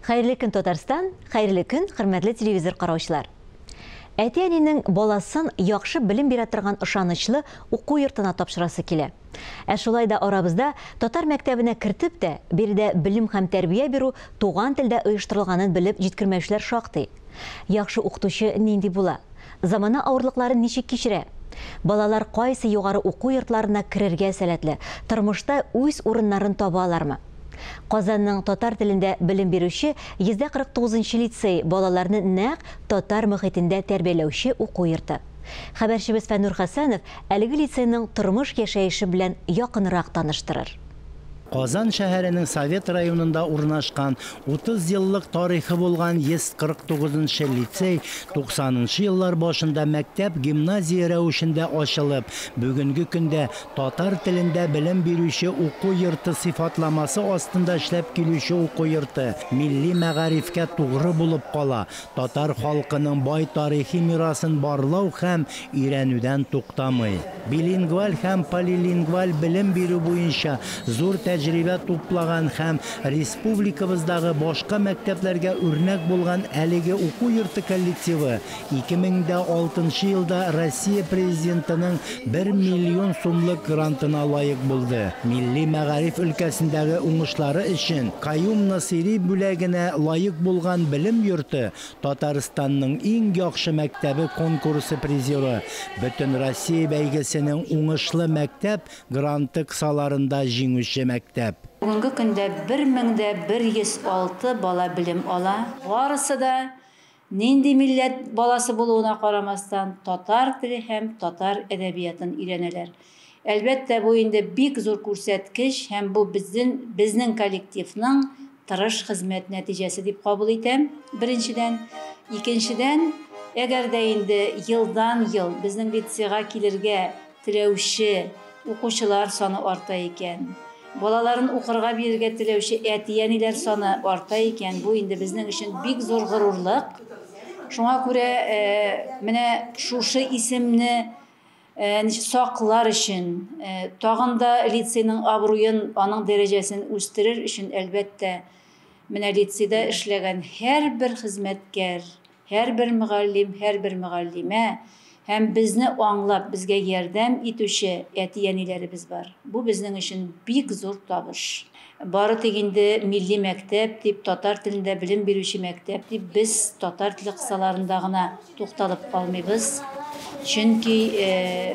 Хәерле көн, Татарстан, хәерле көн, хөрмәтле телевизор караучылар. Әти-әнинең баласын яхшы белем бирә торган ышанычлы уку йортына тапшырасы килә. Ә шулай да арабызда татар мәктәбенә кертеп тә, биредә белем һәм тәрбия бирү туган телдә оештырылганын белеп җиткермәүчеләр шактый. Яхшы укытучы нинди була? Замана авырлыкларын ничек кичерә? Балалар кайсы югары уку йортларына керергә сәләтле, тормышта үз урыннарын таба алармы? Казанның татар телендә белем бирүче 149 нчы лицей балаларны нәкъ татар мохитендә тәрбияләүче уку йорты. Хәбәрчебез Фәнүр Хәсәнов әлеге лицейның тормыш-яшәеше белән якынрак таныштырыр. Казан шәһәренең Совет районында урнашкан 30 еллык тарихы булган 149 нчы лицей 90 нчы еллар башында мәктәп-гимназия рәвешендә ачылып, бүгенге көндә Татар телендә белем бирүче уку йорты сыйфатламасы астында эшләп килүче уку йорты милли мәгарифкә тугры булып кала, татар халкының бай тарихи мирасын барлау һәм өйрәнүдән туктамый. Билингваль һәм полилингваль белем бирү буенча зур тәҗрибә туплаган һәм республикабыздагы башка мәктәпләргә үрнәк булган әлеге уку йорты коллективы 2006 нчы елда Россия Президентының бер миллион сумлык грантына лаек булды. Милли мәгариф өлкәсендәге уңышлары өчен Каюм Насыйри бүләгенә лаек булган белем йорты Татарстанның иң яхшы мәктәбе конкурсы призеры, Бөтенроссия бәйгесенең Уңышлы мәктәп гранты кысаларында җиңүче мәктәп. Бүгенге көндә 1106 бала белем ала. Барысы да Нинди милләт баласы булуына карамастан, татар теле һәм татар әдәбиятын өйрәнәләр. Әлбәттә, бу инде бик зур күрсәткеч һәм бу безнең, безнең коллективның тырыш хезмәт нәтиҗәсе дип кабул итәм, беренчедән. Икенчедән, әгәр дә инде елдан-ел безнең лицейга килергә теләүче укучылар саны арта икән, балаларын укырга бирергә теләүче әти-әниләр саны арта икән, бу инде безнең өчен бик зур горурлык. Шуңа күрә менә шушы исемне саклар өчен, тагын да лицейның абруен, аның дәрәҗәсен үстерер өчен, әлбәттә, менә лицейда эшләгән һәрбер хезмәткәр, Һәрбер мөгаллим, һәрбер мөгаллимә һәм безне аңлап, безгә ярдәм итүче әти-әниләребез бар. Бу безнең өчен бик зур табыш. Бары тик инде милли мәктәп дип, татар телендә белем бирүче мәктәп дип без татар теле кысаларында гына тукталып калмыйбыз. Чөнки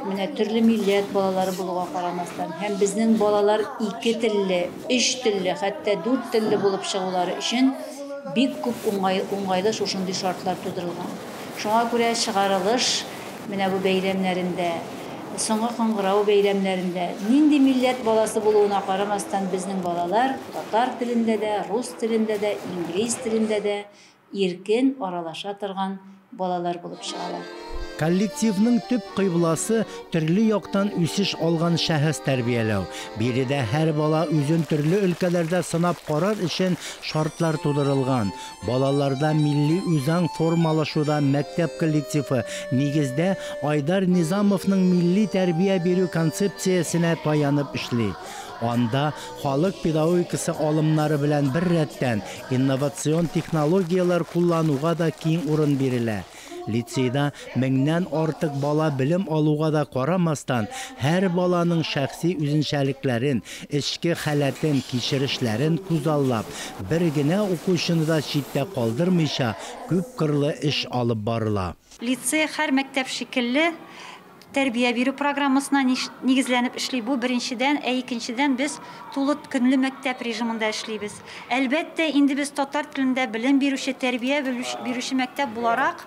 менә төрле милләт балалары булуга карамастан һәм безнең балалар ике телле, өч телле, хәтта дүрт телле булып чыгулары өчен Бик күп уңай, уңайлы шушындый шартлар тудырылган. Шуңа күрә чыгарылыш менә бу бәйрәмнәрендә, соңгы кыңгырау бәйрәмнәрендә, нинди милләт баласы булуына карамастан, безнең балалар татар телендә дә, рус телендә дә, инглиз телендә дә иркен аралаша торган балалар булып чыгалар. Коллективның төп кыйбласы, төрле яктан үсеш алган шәхес тәрбияләү. Биредә һәр бала үзен төрле өлкәләрдә сынап карар өчен шартлар тудырылган. Балаларда милли үзаң формалашуда мәктәп коллективы, нигездә, Айдар Низамовның милли тәрбия бирү концепциясенә таянып эшли. Анда халык педагогикасы алымнары белән беррәттән, инновацион технологияләр куллануга да киң урын бирелә. Лицейда меңнән артык бала белем алуга да карамастан, һәр баланың шәхси үзенчәлекләрен, эчке халәтен, кичерешләрен күзаллап, бер генә укучыны да читтә калдырмыйча, күпкырлы эш алып барыла. Лицей һәр мәктәп шикелле тәрбия бирү программасына нигезләнеп эшли. Бу беренчедән, ә икенчедән без тулы көнле мәктәп режимында эшлибез. Әлбәттә, инде без татар телендә белем бирүче, тәрбия бирүче мәктәп буларак,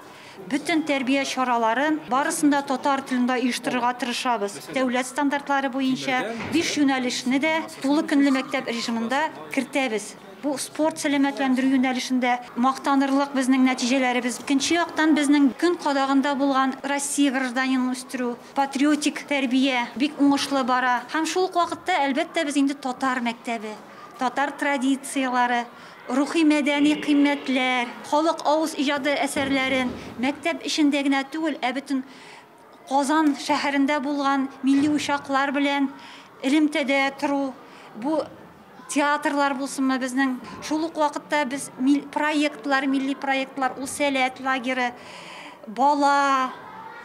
бөтен тәрбия чараларын барысын да татар телендә оештырырга тырышабыз. Дәүләт стандартлары буенча биш юнәлешне дә тулы көнле мәктәп режимында кертәбез. Бу спорт сәламәтләндерү юнәлешендә мактанырлык безнең нәтиҗәләребез. Икенче яктан безнең көн кадагында булган Россия гражданинын үстерү, патриотик тәрбия бик уңышлы бара. Һәм шул ук вакытта, әлбәттә, без инде татар мәктәбе, татар традицияләре, рухи-мәдәни кыйммәтләр, халык авыз иҗады әсәрләрен мәктәп эчендә генә түгел, ә бөтен Казан шәһәрендә булган милли учаклар белән элемтәдә тору, бу Театрлар булсынмы безнең. Шул ук вакытта без проектлар, милли проектлар, ул Сәләт лагеры, бала,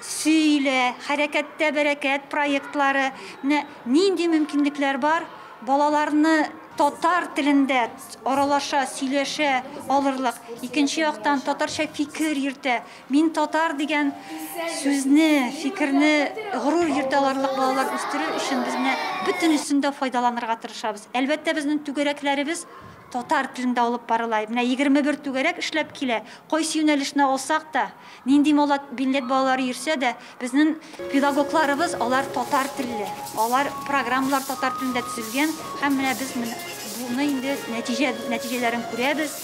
сөйлә, хәрәкәттә бәрәкәт проектлары. Менә нинди мөмкинлекләр бар, балаларны татар телендә аралаша, сөйләшә алырлык. Икенче яктан татарча фикер йөртә. Мин татар дигән сүзне, фикерне горур йөртә алырлык балалар үстерү өчен без менә бөтенесен дә файдаланырга тырышабыз. Әлбәттә, безнең түгәрәкләребез татар телендә алып барыла. Менә 21 түгәрәк эшләп килә. Кайсы юнәлешне алсак та, нинди милләт балалары йөрсә дә, безнең педагогларыбыз алар татар телле. Алар программалар татар телендә төзелгән һәм менә без буны инде нәтиҗәләрен күрәбез.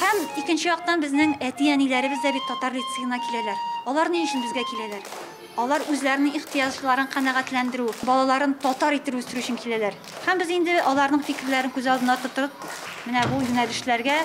Һәм икенче яктан безнең әти-әниләребез дә бит татар лицеена киләләр. Алар ни өчен безгә киләләр? Алар үзләренең ихтыяҗларын канәгатьләндерү, балаларын татар итеп үстерү өчен киләләр. Һәм без инде аларның фикерләрен күз алдына тотып, менә бу юнәлешләргә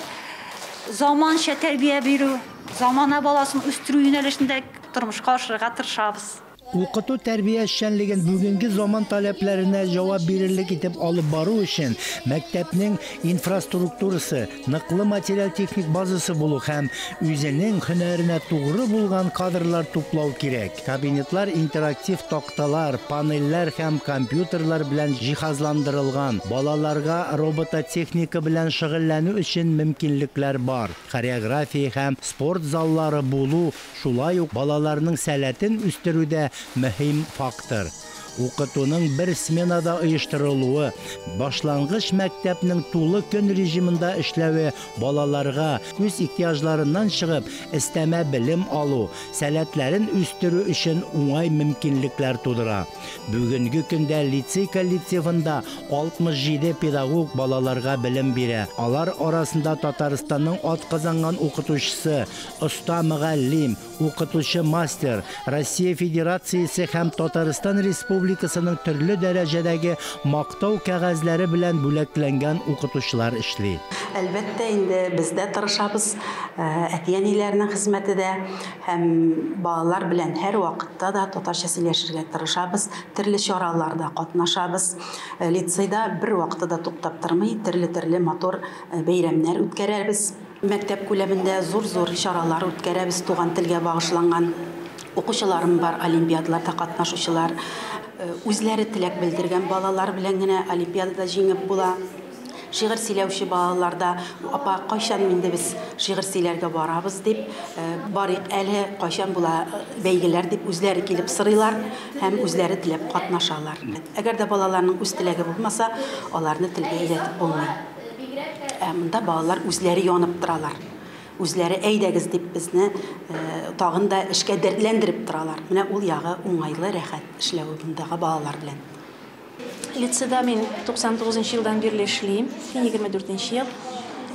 заманча тәрбия бирү, замана баласын үстерү юнәлешендә тормышка ашырырга тырышабыз. Укыту тәрбия эшчәнлеген бүгенге заман таләпләренә җавап бирерлек итеп алып бару өчен мәктәпнең инфраструктурасы, ныклы материаль-техник базасы булу һәм үзенең һөнәренә тугры булган кадрлар туплау кирәк. Кабинетлар интерактив такталар, панельләр һәм компьютерлар белән җиһазландырылган. Балаларга робототехника белән шөгыльләнү өчен мөмкинлекләр бар. Хореография һәм спорт заллары булу шулай ук балаларның сәләтен үстерүдә мөһим фактор. Укытуның бер сменада оештырылуы, башлангыч мәктәпнең тулы көн режимында эшләве балаларга үз ихтыяҗларыннан чыгып өстәмә белем алу, сәләтләрен үстерү өчен уңай мөмкинлекләр тудыра. Бүгенге көндә лицей коллективында 67 педагог балаларга белем бирә. Алар арасында Татарстанның атказанган укытучысы, оста мөгаллим, укытучы мастер, Россия Федерациясе һәм Татарстан Республикасының төрле дәрәҗәдәге мактау кәгазьләре белән бүләкләнгән укытучылар эшли. Әлбәттә, инде без дә тырышабыз, әти-әниләрнең хезмәте дә һәм балалар белән һәр вакытта да татарча сөйләшергә тырышабыз, төрле чараларда катнашабыз. Лицейда бер вакытта да туктап тормый, төрле-төрле матур бәйрәмнәр үткәрәбез. Мәктәп күләмендә зур-зур чаралар үткәрәбез, туган телгә багышланган. Укучыларым бар, олимпиадаларда катнашучылар, үзләре теләк белдергән балалар белән генә олимпиадада җиңеп була. Шигырь сөйләүче балаларда, апа, кайчан инде без шигырь сөйләргә барабыз дип, барыйк әле, кайчан була бәйгеләр дип үзләре килеп сорыйлар һәм үзләре теләп катнашалар. Әгәр дә балаларның үз теләге булмаса, аларны телгә өйрәтеп булмый. Ә монда балалар үзләре янып торалар. Үзләре әйдәгез дип безне тагын да эшкә дәртләндереп торалар. Менә ул ягы уңайлы, рәхәт эшләү мондагы балалар белән. Лицейда мин 99 елдан бирле эшлим, 24 ел.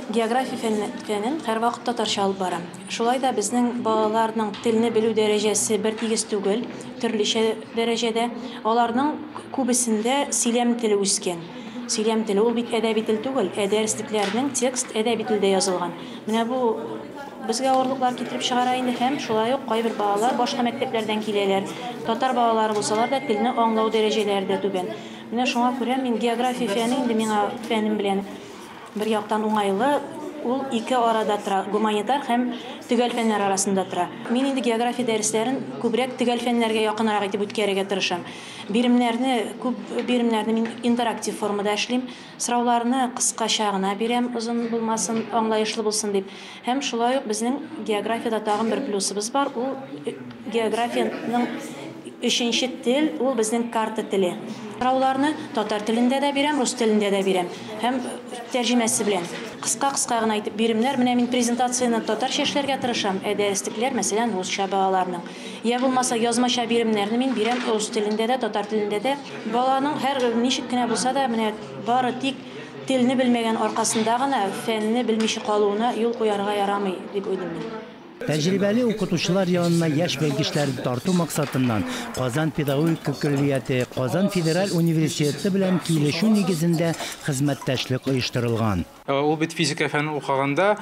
География фәнен һәрвакыт татарча алып барам. Шулай да безнең балаларның телне белү дәрәҗәсе бер тигез түгел, төрлечә дәрәҗәдә. Аларның күбесендә сөйләм теле үскән. Сөйләм теле ул бит әдәби тел түгел, ә дәреслекләрнең текст әдәби телдә язылган. Менә бу безгә авырлыклар китереп чыгара инде һәм шулай ук кайбер балалар башка мәктәпләрдән киләләр. Татар балалары булсалар да телне аңлау дәрәҗәләре дә түбән. Менә шуңа күрә мин география фәне инде миңа фәнем белән бер яктан уңайлы, ул ике арада тора, гуманитар һәм төгәл фәннәр арасында тора. Мин инде география дәресләрен күбрәк төгәл фәннәргә якынрак итеп үткәрергә тырышам. Биремнәрне, күп биремнәрне мин интерактив формада эшлим. Сорауларны кыскача гына бирәм, озын булмасын, аңлаешлы булсын дип. Һәм шулай ук безнең географиядә тагын бер плюсыбыз бар, ул географиянең өченче тел, ул безнең карта теле. Сорауларны татар телендә дә бирәм, рус телендә дә бирәм. Һәм тәрҗемәсе белән. Кыска-кыска гына әйтеп биремнәр. Менә мин презентацияне татарча эшләргә тырышам, ә дәреслекләр, мәсәлән, русча балаларның. Я булмаса язмача биремнәрне мин бирәм рус телендә дә, татар телендә дә. Баланың һәр ничек кенә булса да, менә бары тик телне белмәгән аркасында гына фәнне белмичә калуына юл куярга ярамый дип уйлыйм мин. Тәҗрибәле укытучылар янына яшь белгечләрне тарту максатыннан Казан педагогика көллияте, Казан федераль университеты белән килешү нигезендә хезмәттәшлек оештырылган. Ул бит физика фәнен укыганда,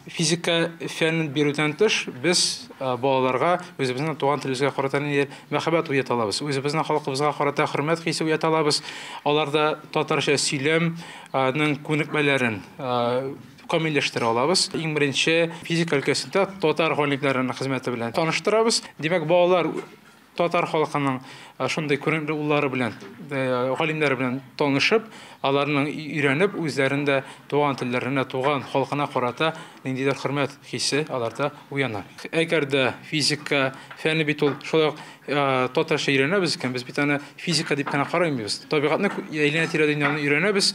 физика фәнен бирүдән тыш, без балаларга үзебезнең туган телебезгә карата ниндидер мәхәббәт уята алабыз, үзебезнең халкыбызга карата хөрмәт хисе уята алабыз, аларда татарча сөйләмнең күнекмәләрен камилләштерә алабыз. Иң беренче физика өлкәсендә татар галимнәренең хезмәте белән таныштырабыз. Димәк, балалар татар халкының шундый күренекле уллары белән, галимнәре белән танышып, аларның өйрәнеп, үзләрендә туган телләренә, туган халкына карата ниндидер хөрмәт хисе аларда уяна. Әгәр дә физика фәне бит ул шулай ук татарча өйрәнәбез икән, без бит аны физика дип кенә карамыйбыз. Табигатьне, әйләнә-тирә дөньяны өйрәнәбез.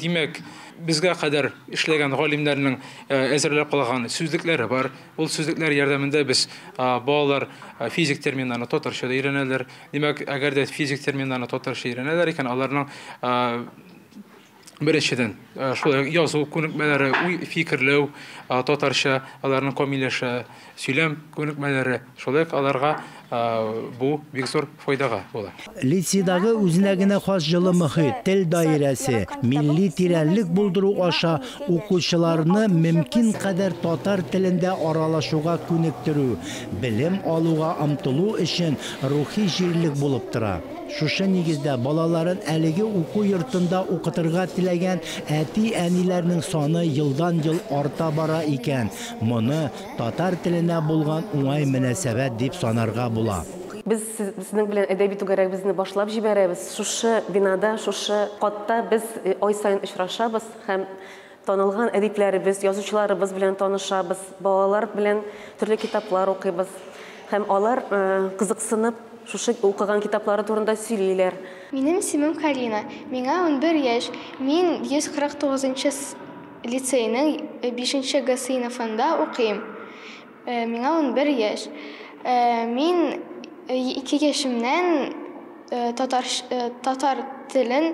Димәк, безгә кадәр эшләгән галимнәрнең әзерләп калган сүзлекләре бар. Ул сүзлекләр ярдәмендә без балалар физик терминнарны татарча да өйрәнәләр. Димәк, әгәр дә физик терминнарны татарча өйрәнәләр икән, аларның беренчедән шулай язу күнекмәләре, уй фикерләү татарча аларның камилләшә, сөйләм күнекмәләре шулай аларга бу бик зур файдага була. Лицейдагы үзенә генә хас җылы мөхит, тел даирәсе, милли тирәнлек булдыру аша укучыларны мөмкин кадәр татар телендә аралашуга күнектерү, белем алуга омтылу өчен рухи җирлек булып тора. Шушы нигездә балаларын әлеге уку йортында укытырга теләгән әти-әниләрнең саны елдан-ел арта бара икән. Моны татар теленә булган уңай мөнәсәбәт дип санарга була. Без сезнең белән әдәби түгәрәгебезне башлап җибәрәбез. Шушы бинада, шушы катта без ай саен очрашабыз һәм танылган әдипләребез, язучыларыбыз белән танышабыз, балалар белән төрле китаплар укыйбыз һәм алар кызыксынып шушы укыган китаплары турында сөйлиләр. Минем исемем Карина, миңа 11 яшь. Мин 149 лицейның 5 Г сыйныфында укыйм. Миңа 11 яшь. Мин 2 яшемнән татар телен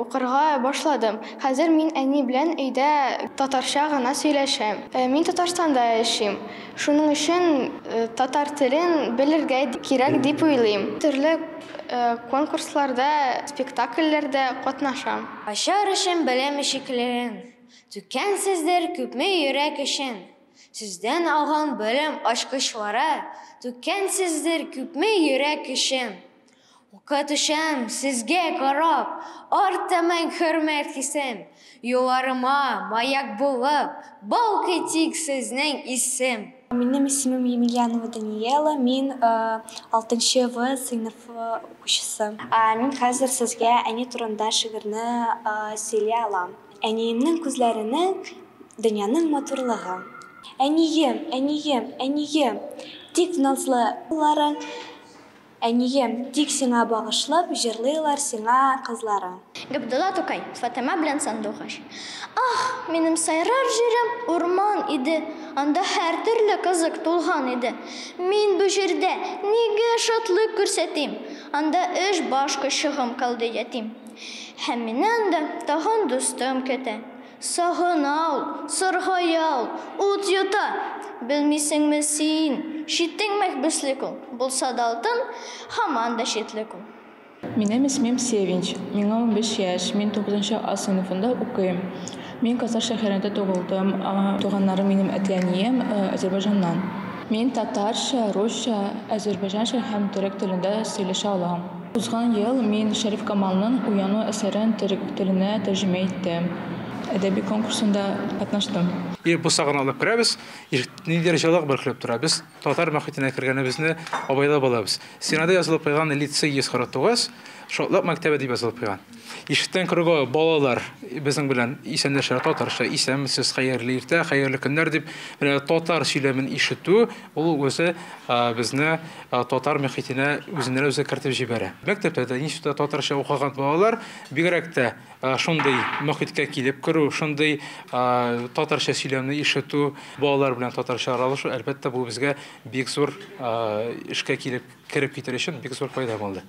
укырга башладым. Хәзер мин әни белән өйдә татарча гына сөйләшәм. Мин Татарстанда яшим. Шуның өчен татар телен белергә кирәк дип уйлыйм. Төрле конкурсларда, спектакльләрдә катнашам. Ачар өчен белем ишекләрен, түкәнсездер күпме йөрәк өчен. Сездән алган белем ачкычлары, түкәнсездер күпме йөрәк өчен. Укытучым, сезгә карап, артымын хөрмәт хисем, юлларыма маяк булып, балкый тик сезнең исем. Минем исемем Емельянова Даниэла, мин 6 В сыйныф укучысы. Мин хәзер сезгә әни турында шигырьне сөйли алам. Әниемнең күзләренең дөньяның матурлыгы. Әнием, әнием, әнием, тик назлыларың. Әнием, тик сиңа багышлап, җырлыйлар сиңа кызлары. Габдулла Тукай, Фатыма белән Сандугач. Ах, минем сайрар җирем урман иде, анда һәр төрле кызык тулган иде. Мин бу җирдә нигә шатлык күрсәтим? Анда эш баш кочыгым калды ятим. Һәм мине анда тагын дустым көтә. Сагына ул, саргая ул, ут йота. Белмисеңме син, читең мәхбүслек ул, булса да алтын, һаман да читлек ул. Минем исемем Севинч, миңа 15 яшь, мин 9 А сыйныфында укыйм. Мин Казан шәһәрендә туылдым, туганнарым минем әти-әнием Азербайҗаннан. Мин татарча, русча, азербайҗанча һәм төрек телендә сөйләшә алам. Узган ел мин Шәриф Камалның Уяну әсәрен төрек теленә тәрҗемә иттем. Әдәби конкурсында катнаштым. Бусаганы алып керәбез, ниндидер җылылык бөркелеп тора. Без татар мөхитенә кергәнебезне абайлап алабыз. Стенада язылып куйган лицей 149, Шатлык мәктәбе дип язылып куйган. Ишектән керүгә балалар безнең белән исәнләшә татарча, исәнмесез, хәерле иртә, хәерле көннәр дип, менә татар сөйләмен ишетү, ул үзе безне татар мөхитенә үзеннән-үзе кертеп җибәрә. Мәктәптә дә институтта татарча укыган балалар бигрәк тә шундый мөхиткә килеп керү, шундый татарча сөйләмне ишетү, балалар белән татарча аралашу, әлбәттә, бу безгә бик зур эшкә килеп кереп китер өчен бик зур файда булды.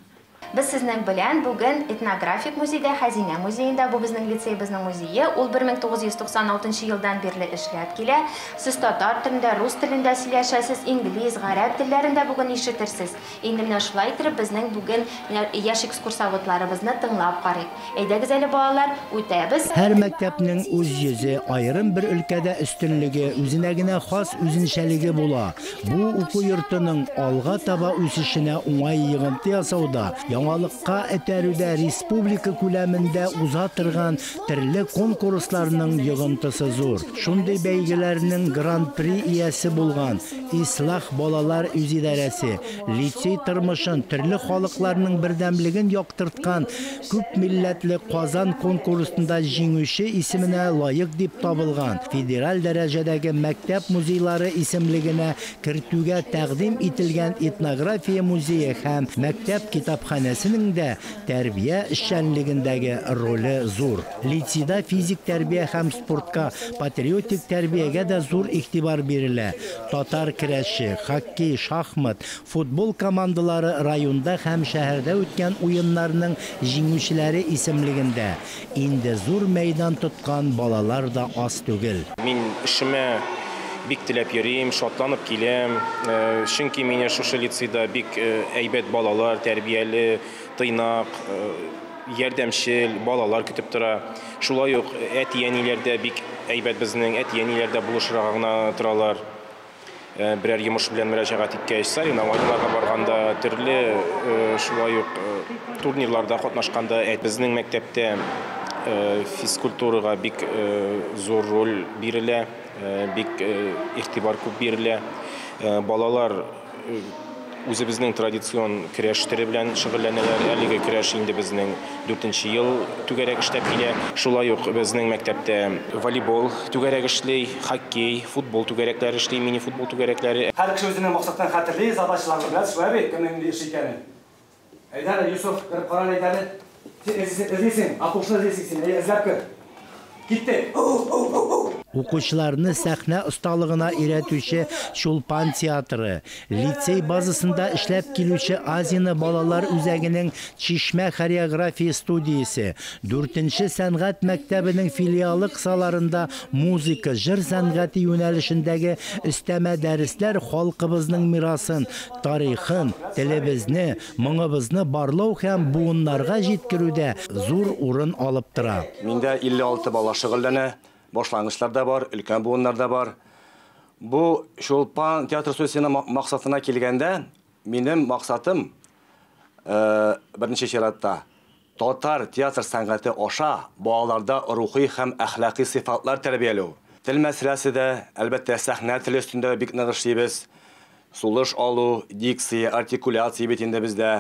Без сезнең белән бүген этнографик музейда, Хәзинә музеенда, бу безнең лицеебызның музее, ул 1996 елдан бирле эшләп килә. Сез татар телендә, рус телендә сөйләшәсез, инглиз, гарәп телләрен дә бүген ишетерсез. Инде менә шулай иттереп безнең бүген яшь экскурсоводларыбызны тыңлап карыйк. Әйдәгез әле, балалар, үтәбез. Һәр мәктәпнең үз йөзе, аерым бер өлкәдә өстенлеге, үзенә генә хас үзенчәлеге була. Бу уку йортының алга таба үсешенә уңай йогынты ясауда, яңалыкка этәрүдә республика күләмендә уза торган төрле конкурсларның йогынтысы зур. Шундый бәйгеләрнең гран-при иясе булган Ислах балалар үзидарәсе, лицей тормышын, төрле халыкларның бердәмлеген яктырткан күп милләтле Казан конкурсында җиңүче исеменә лаек дип табылган, федераль дәрәҗәдәге мәктәп музейлары исемлегенә кертүгә тәкъдим ителгән этнография музее һәм мәктәп китапханәсенең дә тәрбия эшчәнлегендәге роле зур. Лицейда физик тәрбия һәм спортка, патриотик тәрбиягә дә зур игътибар бирелә. Татар көрәше, хоккей, шахмат, футбол командалары районда һәм шәһәрдә үткән уеннарның җиңүчеләре исемлегендә. Инде зур мәйдан тоткан балалар да аз түгел. Мин эшемә бик теләп йөрим, шатланып киләм. Чөнки мине шушы лицейда бик әйбәт балалар, тәрбияле, тыйнак, ярдәмчел балалар көтеп тора. Шулай ук әти-әниләр дә бик әйбәт безнең, әти-әниләр дә булышырга гына торалар. Берәр йомыш белән мөрәҗәгать иткәч, соревнованиеларга барганда, төрле шулай ук турнирларда катнашканда, безнең мәктәптә физкультурага бик зур роль бирелә, бик игътибар күп бирелә. Балалар үзебезнең традицион көрәш төре белән шөгыльләнәләр. Әлеге көрәш инде безнең 4нче ел түгәрәк эшләп килә. Шулай ук безнең мәктәптә волейбол түгәрәк эшли, хоккей, футбол түгәрәкләре эшли, мини-футбол түгәрәкләре. Һәр кеше үзенең максатын хәтерли, задачаларны белә, шулай бит, кемнең нинди эш икәнен. Әйдә әле, Юсуф, кереп кара әле, әйдә әле. Син эзлисең, Акушны эзлисең син, әйдә, эзләп кер. Киттек. Укучыларны сәхнә осталыгына өйрәтүче Чулпан театры, лицей базасында эшләп килүче Азина балалар үзәгенең Чишмә хореография студиясе, 4нче сәнгать мәктәбенең филиалы кысаларында музыка, җыр сәнгате юнәлешендәге өстәмә дәресләр халкыбызның мирасын, тарихын, телебезне, моңыбызны барлау һәм буыннарга җиткерүдә зур урын алып тора. Миндә 56 бала шөгыльләнә. Башлангычлар да бар, өлкән буыннар да бар. Бу Чулпан театр студиясенең максатына килгәндә, минем максатым, беренче чиратта татар театр сәнгате аша балаларда рухи һәм әхлаки сыйфатлар тәрбияләү. Тел мәсьәләсе дә, әлбәттә, сәхнә теле өстендә бик нык эшлибез. Сулыш алу, дикция, артикуляция бит инде бездә,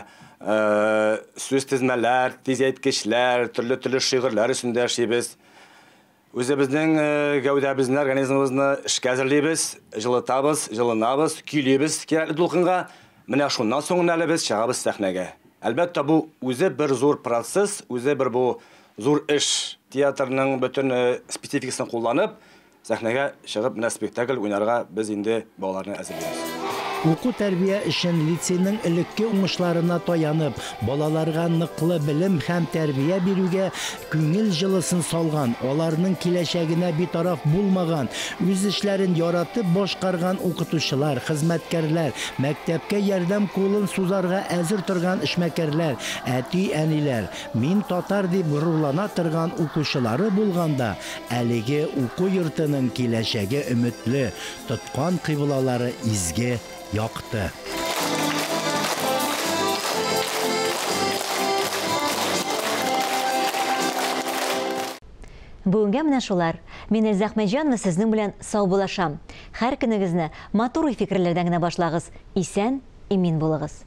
сүз тезмәләр, тизәйткечләр, төрле-төрле шигырьләр өстендә эшлибез. Үзебезнең гәүдәбезне, организмыбызны эшкә әзерлибез, җылытабыз, җылынабыз, көйлибез кирәкле дулкынга. Менә шуннан соң әле без чыгабыз сәхнәгә. Әлбәттә, бу үзе бер зур процесс, үзе бер бу зур эш. Театрның бөтен спецификасын кулланып, сәхнәгә чыгып менә спектакль уйнарга без инде балаларны әзерлибез. Уку тәрбия өчен лицейның элекке уңышларына таянып, балаларга ныклы белем һәм тәрбия бирүгә күңел җылысын салган, аларның киләчәгенә битараф булмаган, үз эшләрен яратып башкарган укытучылар, хезмәткәрләр, мәктәпкә ярдәм кулын сузарга әзер торган эшмәкәрләр, әти-әниләр, мин татар дип горурлана торган укучылары булганда, әлеге уку йортының киләчәге өметле, тоткан кыйблалары изге, якты. Бүгенгә менә шулар. Мин Эльза Әхмәтҗанова сезнең белән саубуллашам. Һәр көнегезне матур уй-фикерләрдән генә башлагыз. Исән, имин булыгыз.